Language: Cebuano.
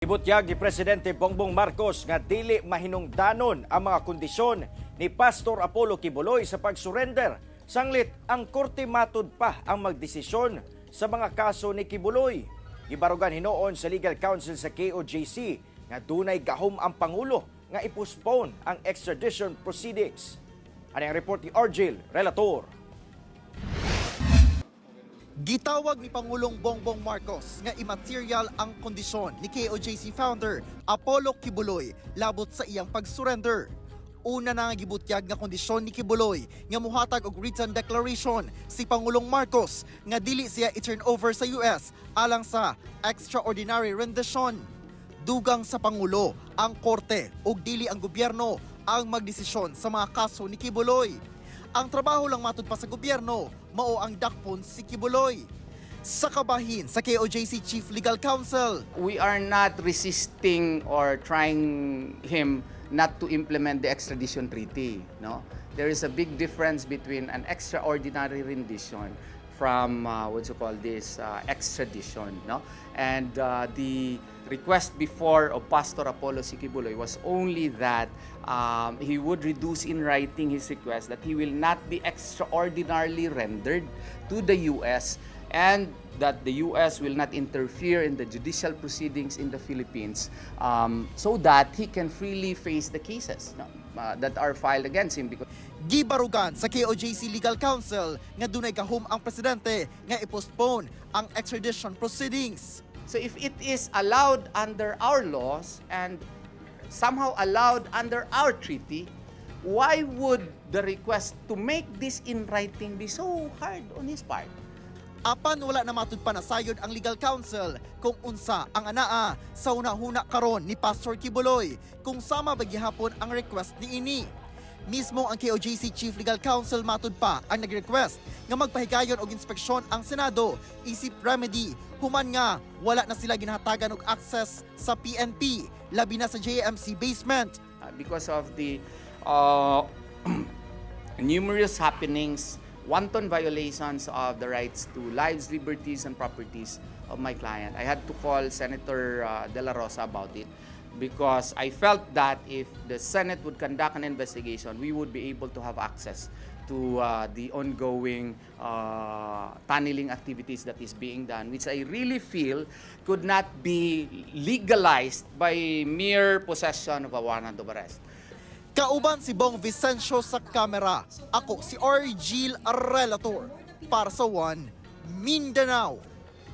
Gibutyag ni Presidente Bongbong Marcos nga dili mahinungdanon ang mga kondisyon ni Pastor Apollo Quiboloy sa pag-surrender. Sanglit ang korte matud pa ang magdesisyon sa mga kaso ni Quiboloy. Gibarugan hinuon sa Legal Counsel sa KOJC nga dunay gahom ang Pangulo nga i-postpone ang extradition proceedings. Ani ang report ni Argel Relator. Gitawag ni Pangulong Bongbong Marcos nga immaterial ang kondisyon ni KOJC founder Apollo Quiboloy labot sa iyang pag-surrender. Una na nga gibutyag nga kondisyon ni Quiboloy nga muhatag og written declaration si Pangulong Marcos nga dili siya i-turn over sa US alang sa extraordinary rendition. Dugang sa Pangulo, ang korte ug dili ang gobyerno ang magdesisyon sa mga kaso ni Quiboloy. Ang trabaho lang matud pa sa gobyerno, mao ang dakpon si Quiboloy. Sa kabahin sa KOJC Chief Legal Counsel, We are not resisting or trying him not to implement the extradition treaty. No, there is a big difference between an extraordinary rendition from what you call this extradition. No, and the request before of Pastor Apollo C. Quiboloy was only that he would reduce in writing his request that he will not be extraordinarily rendered to the U.S. and that the U.S. will not interfere in the judicial proceedings in the Philippines so that he can freely face the cases, no, that are filed against him. Because Gibarugan sa KOJC Legal Counsel nga dunay gahom ang presidente nga i-postpone ang extradition proceedings. So if it is allowed under our laws and somehow allowed under our treaty, why would the request to make this in writing be so hard on his part? Apan wala na matud pa nasayod ang legal counsel kung unsa ang anaa sa hunahuna karon ni Pastor Quiboloy kung sama ba gihapon ang request niini. Mismo ang KOJC Chief Legal Counsel matud pa ang nag-request nga magpahigayon og inspeksyon ang Senado isip remedy human nga wala na sila ginahatagan og access sa PNP, labi na sa JMC basement. Because of the numerous happenings, wanton violations of the rights to lives, liberties, and properties of my client. I had to call Senator De La Rosa about it because I felt that if the Senate would conduct an investigation, we would be able to have access to the ongoing tunneling activities that is being done, which I really feel could not be legalized by mere possession of a warrant of arrest. Kauban si Bong Vicencio sa kamera. Ako si Argil Relator para sa One Mindanao.